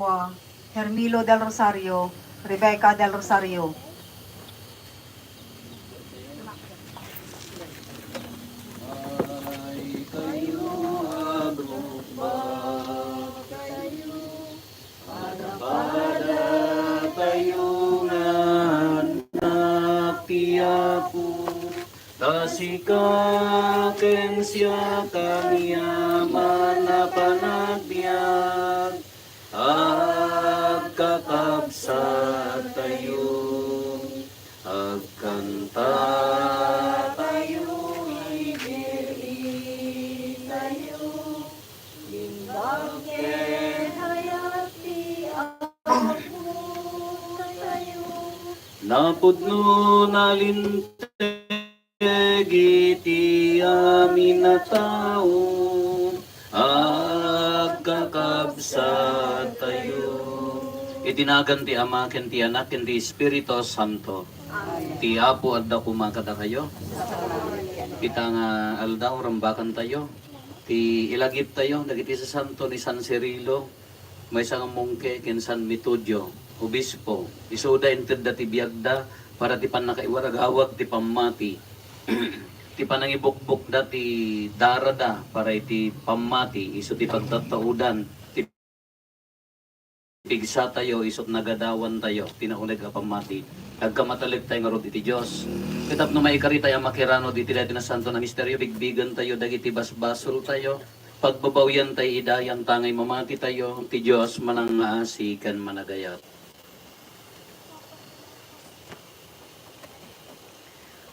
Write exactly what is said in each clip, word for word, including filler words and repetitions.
Hermilo del Rosario, Rebecca del Rosario. Ay kayo, agrukbak kayo, pada-pada tayo nga anak ti Apo. Ta sika ken siak aniaman a panagbiag, agkakabsat tayo, agkanta tayo, igir-itayo, imbag ken ayat ti Apo tayo. Napudno nalinteg iti amin a tao, agkakabsat tayo. Iti nagan ti Ama, ken ti Anak, ken ti Espiritu Santo. Ti Apo adda koma kadakayo. Ita nga aldaw, rambakan tayo ti ilagip tayo dagiti sasanto ni San Cirilo, maysa nga mongke, ken San Metodio, obispo. Isuda intedda ti biagda para ti pannakaiwaragawag ti pammati. Ti panangibukbokda ti darada para iti pammati, isu ti pagtattaudan ti pigsatayo, isu ti nagadawantayo ti nauleg a pammati. Agkamatalek tayo ngarud iti Dios. Ket tapno maikari tayo a makirano diti daytoy a nasanto a misterio, bigbigen tayo dagiti basbasol tayo. Pagbabawian tayo ida, yantangay mamati tayo, ti Dios manangngaasi ken managayat.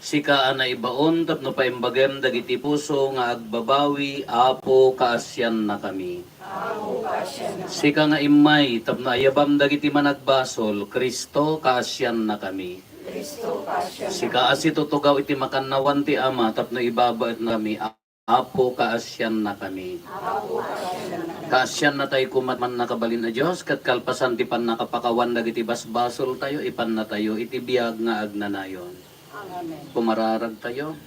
Sika a naibaon tapno paimbagem dagiti puso nga agbabawi, Apo, kaasiannakami. Apo, kaasiannakami. Sika nga immay tapno ayabam dagiti managbasol, Cristo, kaasiannakami. Cristo, kaasiannakami. Sika a situtugaw iti makannawan ti Ama tapno ibabaetnakami, Apo, kaasiannakami. Apo, kaasiannakami. Kaasiannatayo koma, mannakabalin a Dios, ket kalpasan ti pannakapakawan dagiti basbasoltayo, ipannatayo iti biag nga agnanayon. Amen. Pumararagtayo.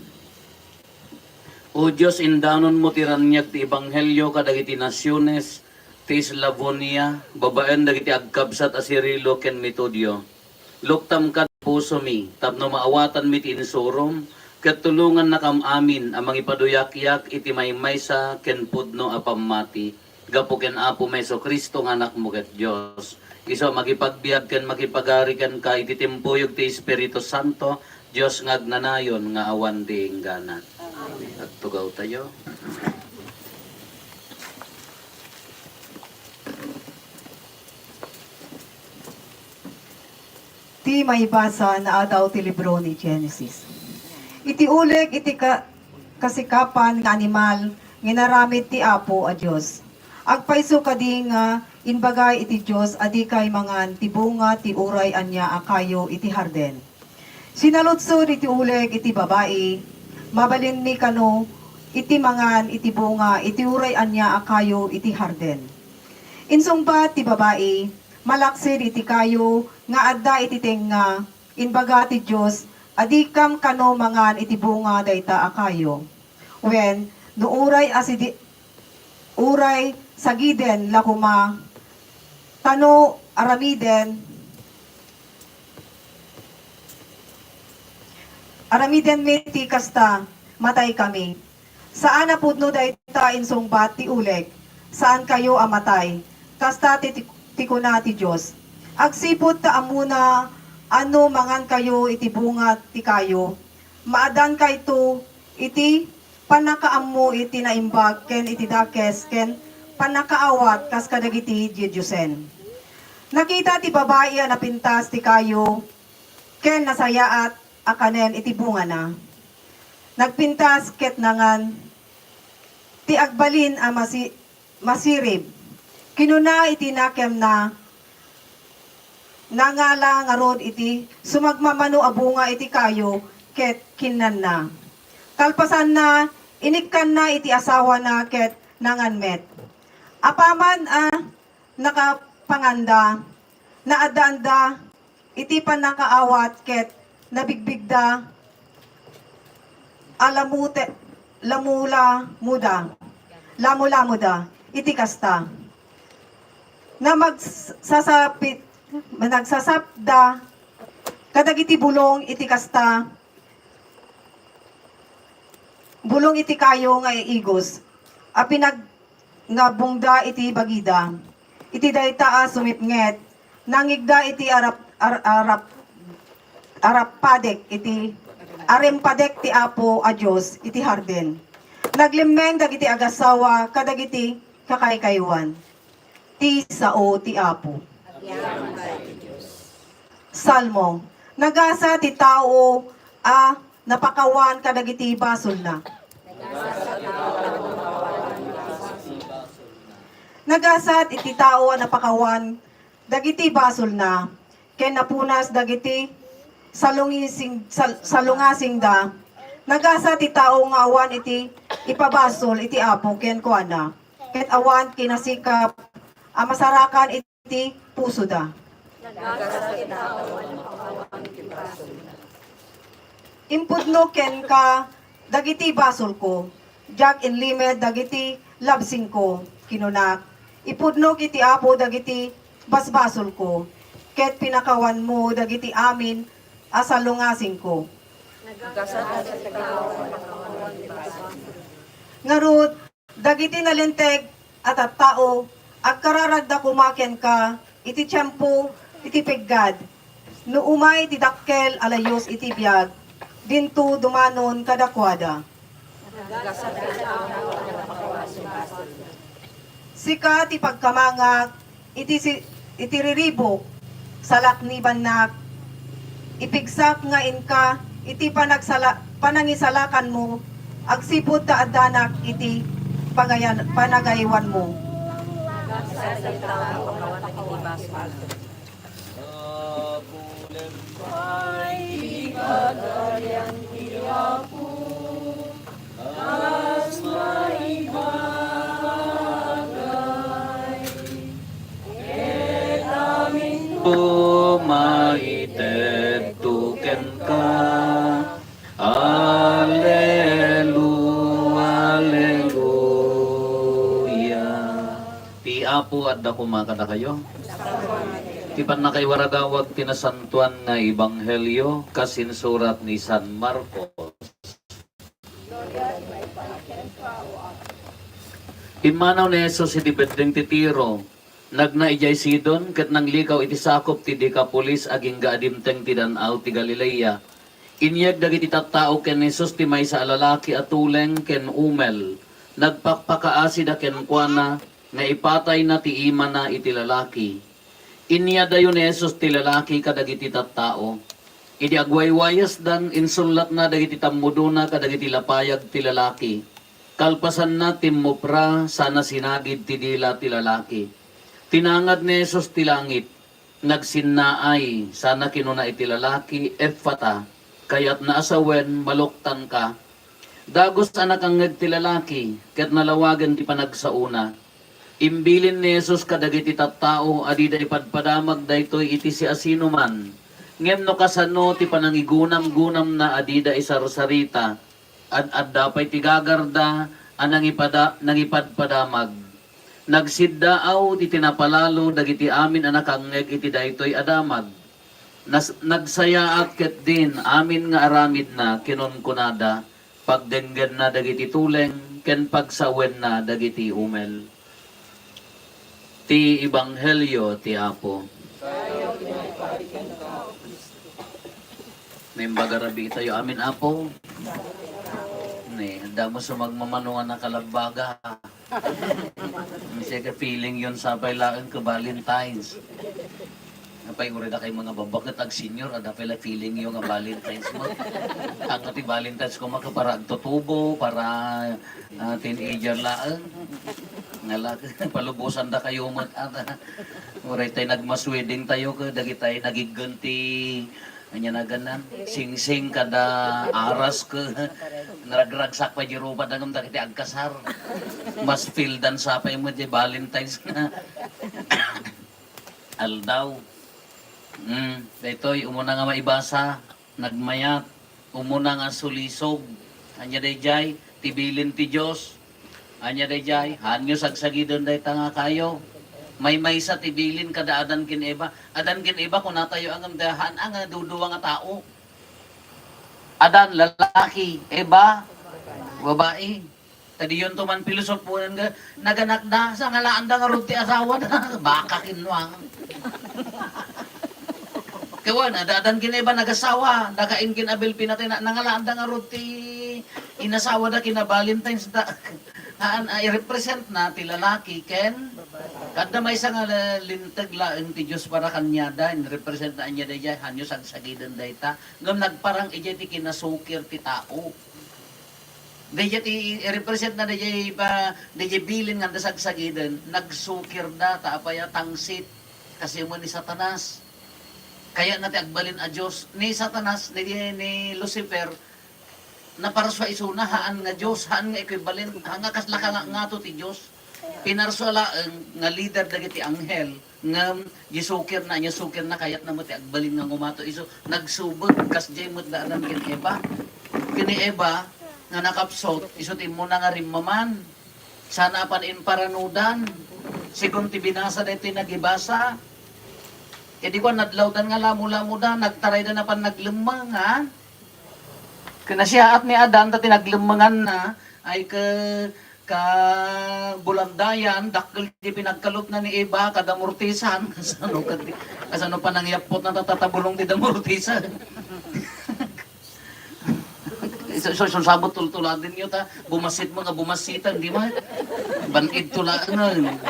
O Dios, indanonmo ti raniag ti ebanghelio kadagiti nasiones ti Eslavonia, babaen dagiti agkabsat a Cirilo ken Metodio. Luktam kad pusomi tapno maawatanmi ti insurom, ket tulongannakam amin a mangipaduyakyak iti maymaysa ken pudno a pammati, gapu ken Apomi Jesu-Cristo nga Anakmo ket Dios. Isu a makipagbiag ken makipagari kenka iti timpuyog ti Espiritu Santo, Dios nga agnanayon nga awan ti inggana. Agtugawtayo. Ti maibasa nga addaw ti libro ni Genesis. Iti uleg iti ka-, kasikapan nga animal nga inaramid ti Apo a Dios. Agpayso kadi nga imbagay iti Dios a dikay mangan ti bunga ti uray ania a kayo iti harden. Sinaludsod iti uleg iti babai, mabalinmi kano iti mangan iti bunga iti uray ania a kayo iti harden. Insungbat ti babai, malaksid iti kayo nga adda iti tengnga, imbaga ti Dios a dikam kano mangan iti bunga dayta a kayo. Wen, no uray asidi-, uray sagiden la koma, ta no aramiden, aramidenmi ti kasta, mataykami. Saan a pudno dayta, insungbat ti uleg. Saankayo a matay. Kasta ti, ti, ti kuna ti Dios. Agsipud ta ammona a no mangankayo iti bunga ti kayo, maadankayto iti pannakaammo iti naimbag ken iti dakes ken pannakaawat kas kadagiti didiosen. Nakita ti babai a napintas ti kayo ken nasayaat a kanen iti bungana. Nagpintas ket nangan ti agbalin a masi-, masirib. Kinuna iti nakemna, "Nangala ngarud iti sumagmamano a bunga iti kayo," ket kinnanna. Kalpasanna, inikkanna iti asawana ket nangan met. Apaman a nakapanganda, naaddaanda iti pannakaawat ket nabigbigda a lamute-, lamulamuda, lamulamuda iti kasta. na magsasapit, nagsasapda kadagiti bulong iti kasta, bulong iti kayo nga iigos a pinag-, nga bungda iti bagida. Iti dayta a sumipnget, nangigda iti arap-, ar-, arap-, arapadek iti, arimpadek ti Apo a Dios iti hardin. Naglimmeng dagiti agasawa kadagiti kakaykaywan. Ti sao ti Apo. Salmo. Nagasa ti tao a napakawan kadagiti basolna. Nagasat iti tao a napakawan dagiti basolna, ken napunas dagiti salungising-, sal-, salungasingda. Nagasa ti tao nga awan iti ipabasol iti Apo kenkuana, ket awan kinasikap a masarakan iti pusoda. Impudno kenka dagiti basolko, diak inlimed dagiti labsingko, kinunak. Ipudnok iti Apo dagiti basbasolko, ket pinakawanmo dagiti amin a salungasingko. Ngarud, dagiti nalinteg a tattao, agkararagda koma kenka iti tiempo iti peggad. No umay ti dakkel a layus iti biag, dinto dumanon kadakuada. Sika ti pagkamangak iti si-, iti riribuk, salaknibannak, ipigsak nga inka iti panagsala-, panangisalakanmo, agsipud ta addanak iti pagayan-, panagaywanmo. Kas maibagay, ket aminto maitedto kenka. Alelu-, Aleluya. Ti Apo adda koma kadakayo. Ti pannakaiwaragawag ti nasantoan nga ebanghelio kas insurat ni San Marcos. Immanaw ni Jesus iti beddeng ti Tiro, nagna idiay Sidon, ket nanglikaw iti sakup ti Decapolis agingga a dimteng ti Dan-aw ti Galilea. Inyeg dagiti tattao ken ni Jesus ti maysa a lalaki a tuleng ken umel. Nagpakpakaasida kenkuana nga ipatayna ti imana iti lalaki. Inyadayo ni Jesus ti lalaki kadagiti tattao. Idi agwaywayasdan, insullatna dagiti tammudona kadagiti lapayag ti lalaki. Kalpasanna, timmupra sana sinagid ti dila ti lalaki. Tinangad ni Jesus ti langit, nagsinnaay sana kinuna iti lalaki, "Efata," kayatna a sawen, "Maluktanka." Dagus a nakangngeg ti lalaki, ket nalawagen ti panagsaona. Imbilin ni Jesus kadagiti tattao a dida ipadpadamag daytoy iti siasinoman. Ngem no kasano ti panangigunamgunamna a dida isarsarita, ad-adda pay ti gagarda a nangipada-, nangipadpadamag. Nagsiddaaw ti tinapalalo dagiti amin a nakangngeg iti daytoy a damag. Nas-, nagsayaat ketdin amin nga aramidna, kinunkunada, pagdenggenna dagiti tuleng ken pagsawenna dagiti umel. Ti ebanghelio ti Apo. Naimbag a rabii tayo amin, Apo. Ne, adda met sumagmamano nga nakalabbaga. Sika feeling yon sapay laeng ka Valentine's. Apay, uray dakay mga babaket ag senior, adda pay la feeling yo nga Valentine's mo. Ang ti Valentine's ko maka para agtutubo, para, ah, teenager laeng. Nga la, palubosan da kayo met, ata. Uray tay nagmass wedding tayo, ka dagitay nagigganti Anya naganan, singsing kada aras ket naragragsak pay di rupa dagem dagiti agkasar. Mas feel dan sapay met di Valentine's nga aldaw. Mm, daytoy umuna nga maibasa, nagmayat, umuna nga sulisog. Anya dayjay, ti bilin ti Dios. Anya dayjay, hanyo sagsagiden dayta nga kayo. Maymaysa ti bilin kada Adan ken Eva. Adan ken Eva, kunatayo a ngem da, haan a nga duduwa nga tao. Adan, lalaki, Eva, babae. Ta diyonto man pilosoponen nga, naganakda, sangalaanda ngarud ti asawada. Baka kinua. Kawan, ada Adan ken Eva nagasawa, da Cain ken Abel pinatayna, nangalaanda ngarud ti inasawada kina Valentine's da. Haan, ah, i-represent na ti lalaki ken kadda maysa nga la-, linteg laeng ti Dios para kaniada, in-represent na ania daydiay, hanyo sagsagiden dayta. Ngem nagparang idiay ti kinasukir ti tao. Daydiay ti i-represent na daydiay pa, daydiay bilin nga adda sagsagiden, nagsukir da, ta apay a tangsit, kasi mo ni Satanas. Kayatna ti agbalin a Dios. Ni Satanas, ni, ni Lucifer, naparsua isuna, haan nga Dios, haan nga equivalent, haan nga kasla ka nga, ngato ti Dios. Pinarsua laeng nga leader dagiti anghel, ngem di sukirna, ania sukirna, kayatna met ti agbalin nga ngumato isu, nagsubek, kasdiay met da Adan ken Eva. Ken ni Eva, nga nakapsut, isu ti immuna nga rimmaman. Sana a pan imparanudan. Segun ti binasa daytoy nagibasa. Idi kuan, nadlawdan nga lamulamoda, nagtarayda na pan naglemmeng, ha? Kinasiaat ni Adan, ta ti naglemmenganna, ay ke-, kabulandayan, dakkel ti pinagkalupna ni Eva, kadamortisan, kasano, kadi-, kasano panangyappotna, ta tatabulong ti damortisan. So, so, so, sabot tultuladen yo ta, bumasit mo nga bumasitan, di man. Ban-id tulaengen.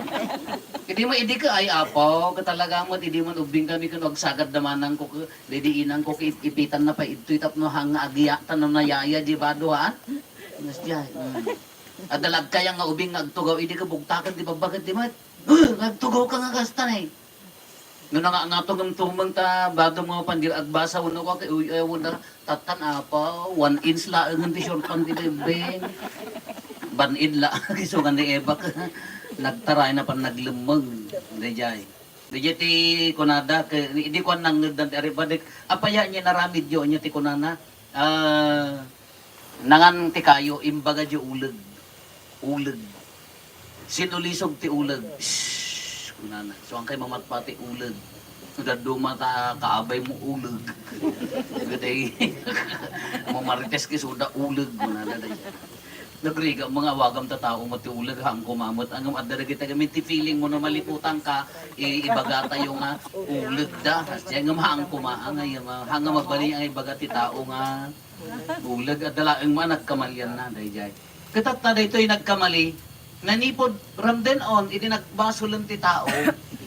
Idi mo, idi ka, ay, apo, ka talaga mo, idi man ubing kami, kano agsagad da manang ko, ka, didi inang ko, ip-, ipitan na pa, ito, itap no, hang, agiya, tano na yaya, di ba, duhaan? Mas di ay, mm. Adda la agkayang nga ubing nga agtugaw, idi ka bugtakan, di ba, bakit, di man? Huh, agtugaw ka nga kasta, eh. No, nanga-, natumeng-tumeng ta, bado mo pandir agbasa, wenno ko, kay, uy, uy, wenno, tatan, apa, one inch laengen ti short pant ti bibbing. Ban-id la, isu nga ni Eva, nagtaray na pan naglemmeng. Dayjay. Dayjay ti kunada, ke, idi kuan nangngegdan ti aribadik, apaya anya naramid yo, anya ti kunana, ah, Nangan ti kayo, imbaga di uleg. Uleg. Sinulisog ti uleg. Shh! Kunana. So, ang kay mamatpati uleg. Daduma ta kaabay mo uleg. Gaday. Mamarites ki suda uleg. Kunana da. Nagriga mga awagam ta tao mo ti uleg, hang kumamot. Ang adda dagiti gamin ti feeling mo na maliputan ka, i-, ibaga tayo nga uleg da. Kaya nga mahang kumaang, ay, ma-, hanga mabali ang ibaga ti tao nga Uleg, adda laeng man nagkamalianna, dayjay. Ket ta daytoy nagkamali, nanipud ramden on, idi nagbasolen ti tao,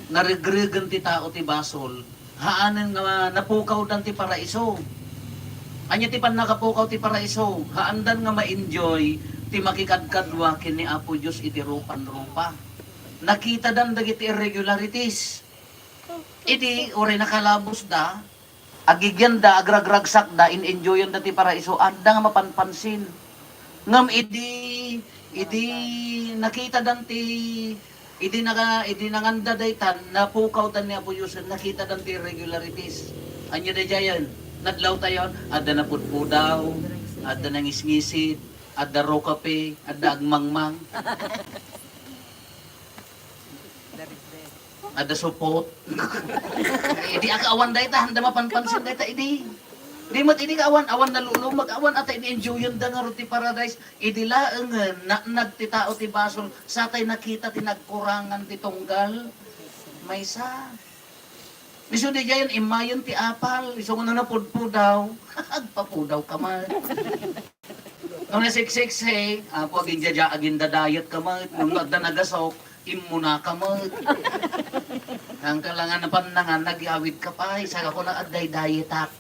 naregregen ti tao ti basol, haanen nga napukawdan ti paraiso. Ania ti pannakapukaw ti paraiso? Haandan nga ma-enjoy ti makikadkadua ken ni Apo Dios iti rupan-rupa. Nakitadan dagiti irregularities. Idi, uray nakalabosda, Agigianda, agragragsakda, in-enjoyanda ti paraiso, adda nga mapanpansin. Ngem idi, idi nakitadan ti, idi naga-, idi nanganda daytan, napukawdan ni Apo Dios, nakitadan ti irregularities. Ania daydiayen? Nadlawtayon, adda napudpudaw, adda nangisngisit, adda rokape, adda agmangmang. Adda supot. Idi aga awan dayta, handa mapanpansin dayta idi. Di met idi ka awan, awan nalulumag, awan ata ini-enjoyanda ngarud ti paradise. Idi laengen, naanag ti tao ti basol, satay nakita ti nagkurangan ti tunggal. Maysa. Isu daydiayen, immayen ti apal, isu nga napudpudaw. Agpapudaw ka man. Nung nasiksiksi, apo, agin-, agindadayet ka met. Nung adda nagasok, immuna ka met. Ang kalangan na panangan, nagyawid ka pa. Isa ka ko na, agdaydayetak.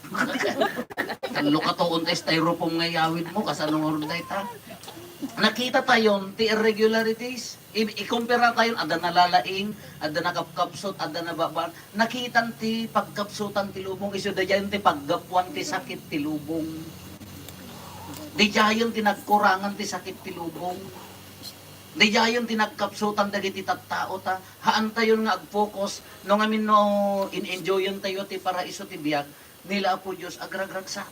Tallo ka tuon ta styrofoam nga yawid mo, kasano nga urday ta? Nakita tayon ti irregularities. I-, ikumpara tayon, adda nalalaing, adda nakapkapsot, adda nababaan. Nakitan ti pagkapsutan ti lubong, isu daydiayen ti paggapuan ti sakit ti lubong. Daydiayen ti nagkurangan ti sakit ti lubong. Daydiayen ti nagkapsutan dagiti tattao ta, haantayon nga agfocus, no ngamin no in-enjoyen tayo ti paraiso ti biag, nila Apo Dios agragragsak.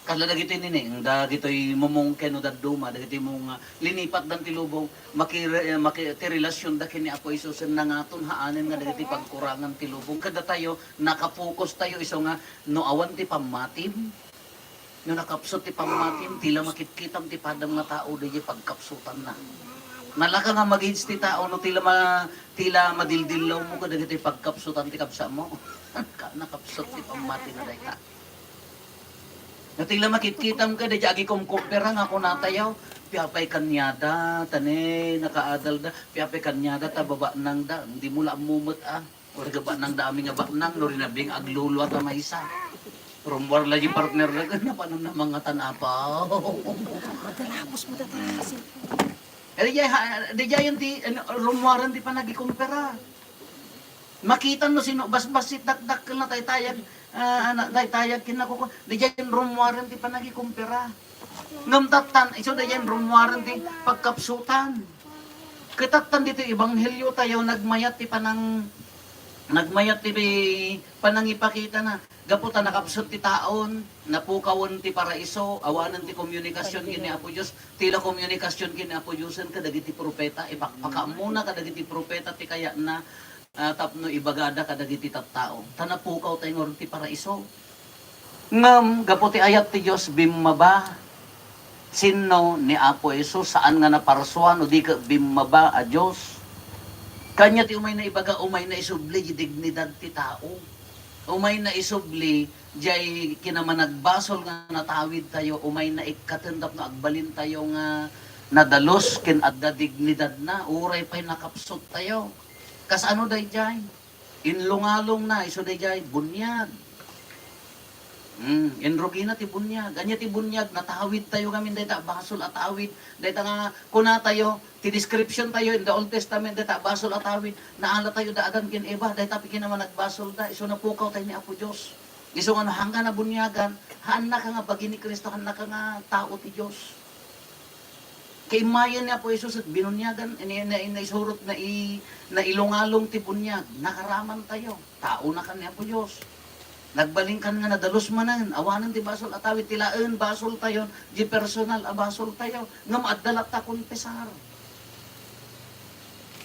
Kasla dagiti nini, dagitoy mumungken no dadduma, dagiti mung-, linipatdan ti lubong, makire-, maki-, ti relasionda ken ni Apo Jesus, nangaton haanen nga dagiti pagkurangan ti lubong. Kadatayo, nakapokus tayo isu nga, no awan ti pammatim, no nakapsut ti pammatim, tila makitkitam ti padam nga tao, daydiay pagkapsutanna. Nalaka nga mag-age ti tao, no tila ma-, tila madildillawmo kadagiti pagkapsutan ti kabsatmo. Ka-, nakapsut ti pammatim na dayta. Natila makitkitam ka, daydiay agikumkumpira nga kunatayo, "Piapay kaniada, ta ne, nakaadalda, piapay kaniada, ta babanangda, dimo la ammo met, a." Orga banangda amin nga baknang, no rinabing aglulua ta maysa. Rummuar la di partner na, "Napanan na mangatan, apaw." Madalabos mo dati na kasi. Eh, daydiay, ha, daydiay ti, ano, rummuaran ti panagikumpira. Makitan no sino, basbasit dakdakkel na taytayag, ah, na taytayag ken nakuku-, daydiay rummuaran ti panagikumpira. Ngem tattan, isu daydiay rummuaran ti pagkapsutan. Ket tattan ditoy ebanghelio tayo, nagmayat ti panang-, nagmayat ti panangipakitana. Gapu ta nakapsut ti taon, napukawen ti paraiso, awanen ti komunikasion ken ni Apo Dios, tila komunikasion ken ni Apo Diosen kadagiti propeta, ipakpakaammona kadagiti propeta ti kayatna, ah, tapno ibagada kadagiti tattao. Ta napukaw tayo ngarud ti paraiso. Ngem, gapu ti ayat ti Dios, bimmaba. Sinno? Ni Apo Jesus, saan nga naparsuan, o di ket bimmaba a Dios. Kanya ti umayna ibaga, umayna isubli di dignidad ti tao. Umayna isubli jay kinamanagbasol nga natawid tayo, umayna ikkaten tapno agbalin tayo nga nadalus ken adda dignidadna, uray pay nakapsut tayo. Kasano dayjay? Inlungalongna, isu dayjay, buniag. Hmm, inrugina ti buniag. Ania ti buniag? Natawid tayo ngamin dayta a basol a tawid. Dayta nga kuna tayo, ti description tayo in the Old Testament, dayta a basol a tawid. Naala tayo da Adan ken Eva, dayta ti kinamanagbasol da. Isu napukaw tayo ni Apo Dios. Isu nga no, haanka nabuniagan, haannaka nga bagi ni Cristo, haannaka nga tao ti Dios. Kaimmayen ni Apo Jesus et binuniagan, ni, na, naisurot, nai-, nailungalong ti buniag, nakaraman tayo. Taonakan ni Apo Dios. Nagbalinkan nga nadalus manen, awanen ti basol a tawid, ti laeng basol tayo, di personal a basol tayo, ngem adda latta konfesar.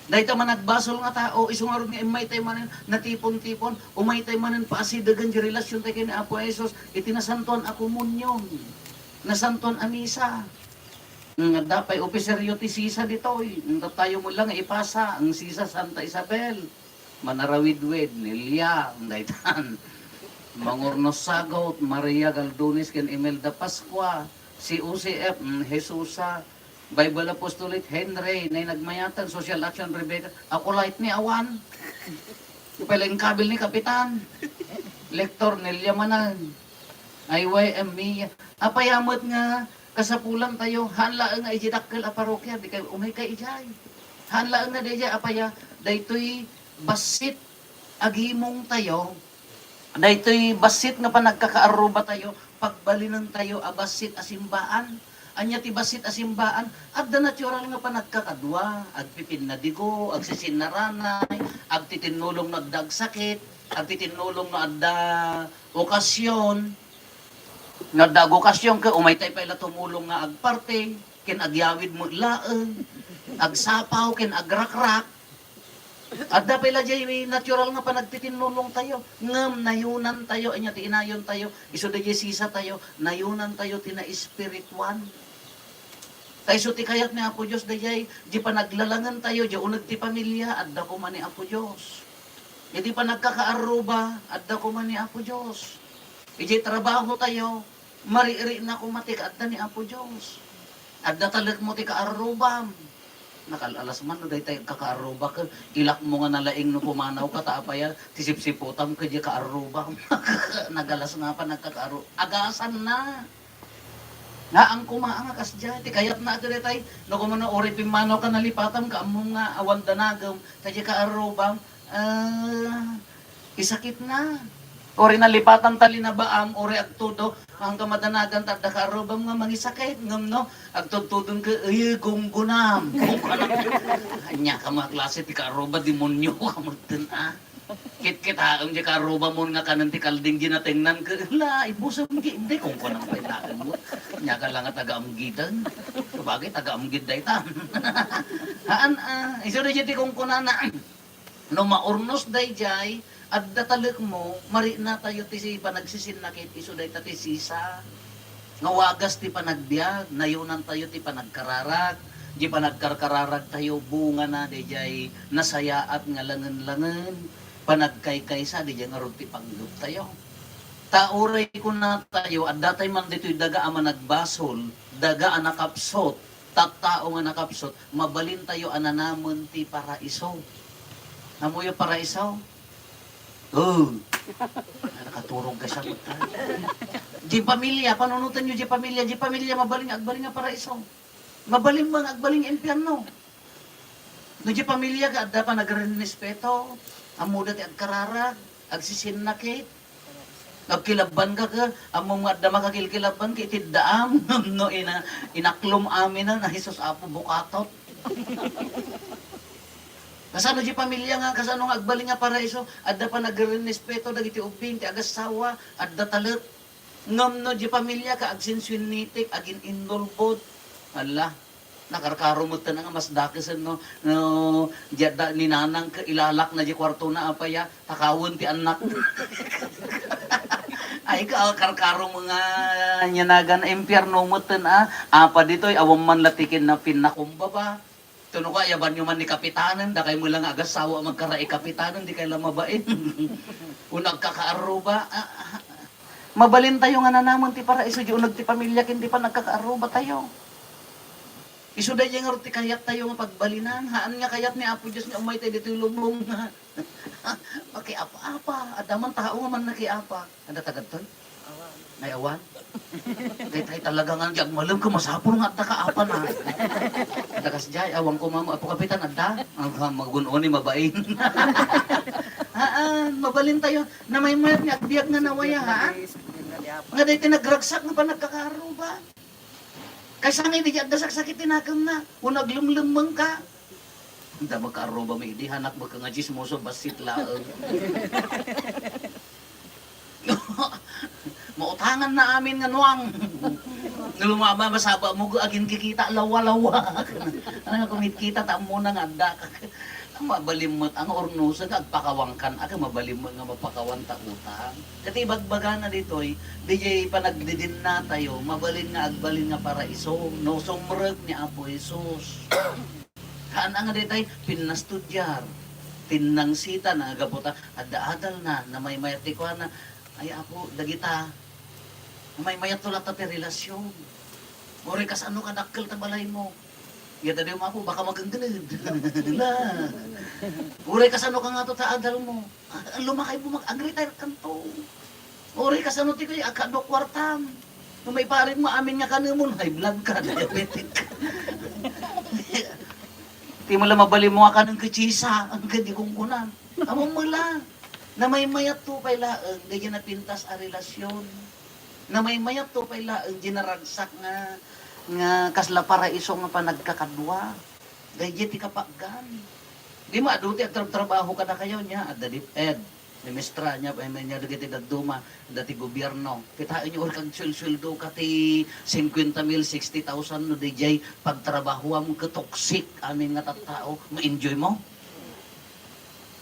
Dayta managbasol nga tao, isu ngarud nga immay tayo manen, natipon-tipon, umay tayo manen, paasidegen di relasion tayo ken ni Apo Jesus, iti nasantuan a komunion, nasantuan a misa. Mm, adda pay opiseryo ti sisa ditoy. Mm, tayo mo lang ipasa, ang sisa Santa Isabel. Manarawidwid, Nelia, ang daytan. Mangurnos Sagot, Maria Galdones, ken Imelda Pascua, C O C F, mm, Jesusa, Bible Apostolate, Henry, nay nagmayatan, Social Action, Rebecca, ako light ni awan. Pala yung kabil ni Kapitan. Lektor, Nelia Manan. I Y M, Mia. Apay amet nga kasapulan tayo, haan laeng nga iti dakkel a parokya, di kay umay kay ijay. Haan laeng nga dayjay, apaya, daytoy bassit a gimong tayo, daytoy bassit nga panagkakaarruba tayo, pagbalinen tayo a bassit a simbaan. Ania ti bassit a simbaan? Adda natural nga panagkakadua, agpipinnadigo, agsisinnarana, agtitinnulong no adda agsakit, agtitinnulong no adda okasyon. No adda agokasyon ket umay tay pay la tumulong nga agparti, ken agyawid met laeng, agsapaw, ken agrakrak. Adda pay la jay natural nga panagtitinnulong tayo, ngem nayunan tayo, ania ti inayon tayo, isu dayjay sisa tayo, nayunan tayo ti naespirituan. Ta isu ti kayat ni Apo Dios, dayjay, di panaglalangen tayo, di uneg ti pamilia, adda koma ni Apo Dios. Iti panagkakaarruba, adda koma ni Apo Dios. Iti trabaho tayo, marikrik na koma ti kaadda ni Apo Dios. Adda talek mo ti kaarrubam. Nakal-alas man no daytay agkakaarruba ket ilak mo nga nalaing no pumanaw ka ta apaya ti sipsiputam ket di kaarrubam. Nagalas nga pa nagkakaarru-, agasan na. Nga ang kuma nga kasdiay, ti kayat na ito daytay, no kumuna uri pimmanaw ka nalipatam ka ammom nga awan danagem, ta di kaarrubam, ah, isakit na. Uri nalipatam ta linabaam, uri agtudo, ang kamadanagan ta adda kaarrubam nga mangisakit, ngem no, agtudtudon ka, "Ay, gunggunam." Anya ka mga klase ti kaarruba, demonyo ka, magdun, ah. Kitkitaem di kaarrubamon nga kanen ti kalding di natengnan ket, la, ibusem di, di, kunkunam pay laeng mo. Ania ka la nga taga-amgiden. Sabagay, taga-amgid dayta. Haan, ah, isu daydiay ti kunkunana. No maurnos daydiay, adda talekmo, mariknatayo ti si-, panagsisinnakit, isu dayta ti sisa. Nga wagas ti panagbiag, nayonantayo ti panagkararag. Di panagkarkararagtayo, bungana, daydiay nasayaat nga langen-langen. Panagkaykaysa, daydiay ngarud ti panggeptayo. Ta uray kunatayo, adda tay man ditoy daga a managbasol, daga a nakapsut, tattao nga nakapsut, mabalintayo a nanamen ti paraiso. Ammoyo paraiso? Oh. Nakaturog ka sa mata. Di pamilya, panunotenyo di pamilya, di pamilya, mabalin nga agbalin nga paraiso. Mabalin nga agbalin nga impyerno. No di pamilya ka, adda panagrirespeto, ammoda ti agkararag, agsisinnakit, agkilabban ka, ka, ammo nga adda makakilkilabban ka, itiddaam, no ina-, inaklom aminan, ay, sus, Apo, bukatot. Kasano di pamilya nga, kasano nga agbalin nga paraiso, adda panagrirespeto dagiti ubbing, ti agassawa, adda talek. Ngem no di pamilya ka, agsinsuinnitik, agin-involved. Ala, nakarkaro metten nga mas dakesen no, no, di adda ni nanang ket ilalakna di kuartona, apay a, takawen ti annak. Ay, ka, karkaro mo nga, ania nagan, impyerno metten a, apa ditoy, awan man la ti kin-, pinnakumbaba. Tuno ka, ayabanyo man ni kapitanen, dakay mo lang agassawa magkaraay kapitanen, di kay la mabain. Wenno agkakaarruba, ah, ah, mabalintayo nga nanamen ti paraiso, di uneg ti pamilya ken di panagkakaarrubatayo. Isu daydiay ngarud ti kayattayo nga pagbalinan, haan nga kayat ni Apo Dios nga umay tayo ditoy lubong nga makiapa-apa, adda man tao nga man nakiapa. Adda ta kadtoy? Awan. Ay, awan? Daytay talaga nga, di agmalem ka, masapul nga adda ka, apa na. Adda kas jay, awan ko, mama, Apo Kapitan, adda? Ang magun-oni, mabain. Haan, mabalintayo. Namaymayat nga agbiag nga nawaya, ha? Nga daytay nagragsak nga panagkakaarruba. Kaysa nga idi adda saksakit ti nakemna, wenno aglemlemmeng ka. Anda, magkaarruba mi idi, hanak baka nga tsismoso, bassit laeng. Mautangan na amin nga nuang. Lumama, masaba mo, agin kikita, lawa-lawa. Ano nga kumitkita, ta ammona nga adda. Mabalimmet ang urnusan, agpakawangkan, aga mabalimmet nga mapakawan ta utang. Ket ibagbagana ditoy, diay panagdidinnatayo, mabalin nga agbalin nga paraiso, no sumrek ni Apo Jesus. Haan nga daytay, pinnastudiar, pinnangsita, nga gapu ta, adda adalna, namaymayat ti kuana, ay Apo, dagita, namaymayatto latta ti relasyon. Uray kasano kadakkel ta balaymo. Yata di mo ako, baka magenggened. Na. Uray kasano ka nga to ta adal mo. Ah, lumakay mo, mag-retire kanto. Uray kasano ti kay, akado kwartam. No maiparit mo, amin nga kanemon, high blood ka, diabetic. Ti mo lang mabalin mo nga kaneng kitsisa, ang kadi kungkunan. Amo mo lang. Namaymayat to pay laeng, daydiay napintas a relasyon. Namaymayat to pay laeng, di naragsak nga, nga kasla paraiso nga panagkakadua. Daydiay ti kapaggan. Di mo adu ti agtrabtrabaho kadakayo nia, adda DepEd, ministra nia, ay, nia dagiti dadduma, adda ti gobierno. Kitaenyo, uri kag suelsueldo ka ti cincuenta mil, sixty thousand no daydiay pagtrabahoam ket toxic amin nga tattao, ma-enjoy mo?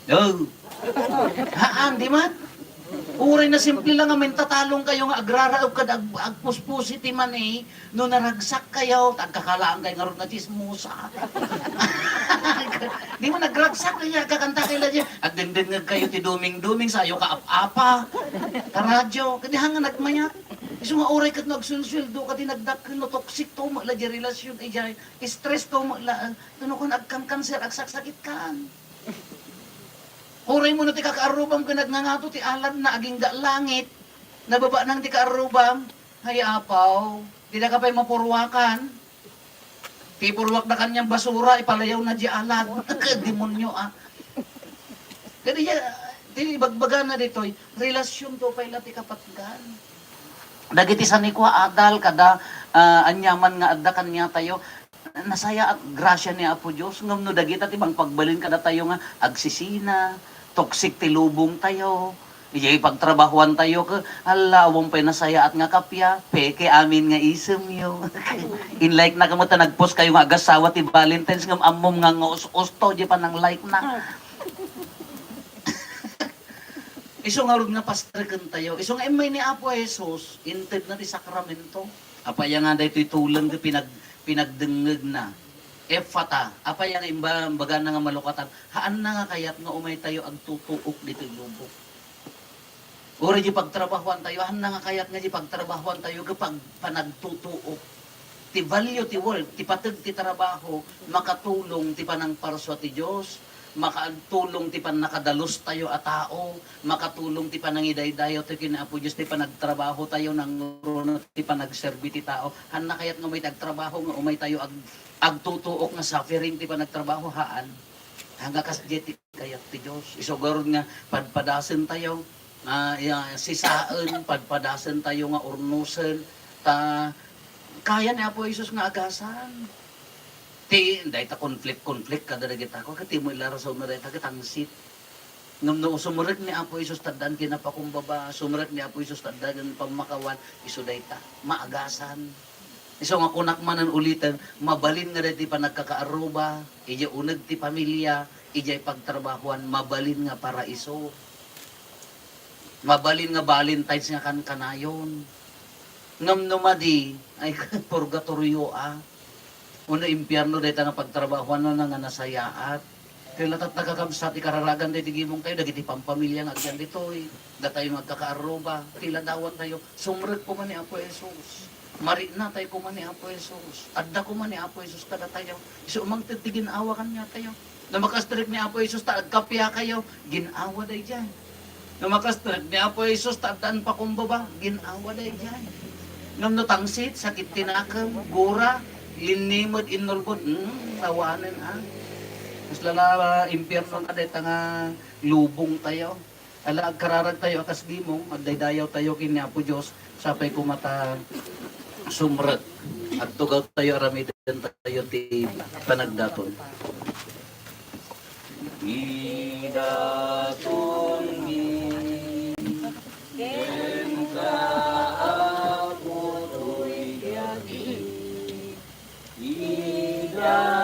Oh. Haan, di man? Uray na simple lang nga mintatalong kayo nga agraraep kad ag-, agpuspusi ti mani, no naragsak kayo, agkakalaang kayo ngarud nga tsismosa. Di man nagragsak na niya, agkakanta kayo la diay, agdengdengngeg kayo ti duming-duming, sayo ka ap-apa. Ta radyo, kadi hanga nagmayat. Isu nga uray ket no agsuelsueldo ka ti nagdakkel no toxic to met la diay relasyon, idiay stress to met la, no kun agkankanser, agsaksakit kan. Uray mo no ti kakaarrubam ket nagngangato ti aladna, agingga langit. Nababa nang ti kaarrubam. Ay, apaw, dida ka pay mapurwakan. Ti purwak da kaniang basura, ipalayaw na di alad. Demonyo, ah. Kadi ya, ti ibagbagana ditoy, relasyon to pay la ti kapatgan. Dagiti sanikua, adal, kada, ah, aniaman nga adda kaniatayo, nasayaat, grasya ni Apo Dios, ngem no dagita ti mangpagbalin kadatayo nga agsisina, toxic ti lubong tayo. Ijay pagtrabahuan tayo, ke, hala, awan pay nasayaat nga kapia, peke amin nga isem yo. In like na kamo ta nag-post kayo nga agasawa ti Valentine's ngem ammom nga nga us-usto, di pa nang like na. Isu nga rud nga pastreken tayo. Isu nga immay ni Apo Jesus, inted na ti sakramento. Apay nga daytoy tuleng ti pinag-, pinagdengngeg na. Efata, apay nga imba-, imbagana nga malukatan. Haan na nga kayat nga umay tayo agtutuok ditoy lubong. Uray di pagtrabahuan tayo, haan na nga kayat nga di pagtrabahuan tayo, kapag panagtutuok. Ti value ti work, ti pateg ti trabaho, makatulong ti panangparsua ti Dios, makatulong ti pannakadalus tayo a tao, makatulong ti panangidaydayaw tayo ken Apo Dios, ti panagtrabaho tayo, nangruna ti panagserbi ti tao. Haan na kayat nga umay ti agtrabaho, nga umay tayo ag-, agtutuok nga suffering ti panagtrabaho, haan. Haan nga kasdiay ti kayat ti Dios. Isu garud nga padpadasen tayo, ah, ya, sisaen, padpadasen tayo nga urnosen, ta kaya ni Apo Jesus nga agasan. Ti, dayta conflict-conflict kada dagita ko, ket ti mo ila rason na dayta ket tangsit. Ngem no sumrek ni Apo Jesus, taddan kinapakumbaba, sumrek ni Apo Jesus, taddan pammakawan, isu dayta, maagasan. Isu nga kunak manen uliten, mabalin nga dayta panagkakaarruba, idiay uneg ti pamilya, idiay pagtrabahuan, mabalin nga paraiso. Mabalin nga Valentine's nga kankanayon. Ngem no madi, ay, purgatorio a. Wenno impierno dayta nga pagtrabahuan no nga nasayaat. Kaya latat nakakabsat, ikararagan tayo ti gimong tayo, dagiti pampamilya nga agyan ditoy. Datayo nga agkakaarruba, ti ladawan tayo. Sumrek koma ni Apo Jesus. Marikna tayo koma ni Apo Jesus. Adda koma ni Apo Jesus kadatayo. Isu mangted ti gin-awa kaniatayo. No makastrek ni Apo Jesus ta agkapia kayo, gin-awa daydiay. No makastrek ni Apo Jesus ta addaan pakumbaba, gin-awa daydiay. Ngem no tangsit, sakit ti nakem, gura, linnimed, innulbod, hmm, awanen, ah. Kasla la impierno nga dayta nga lubong tayo. Ala, agkararag tayo a kas gimong, agdaydayaw tayo ken ni Apo Dios, sapay koma ta sumrek. Agtugaw tayo, aramiden tayo ti panagdaton. Idatonmi kenka, Apo, toy biagmi. Ida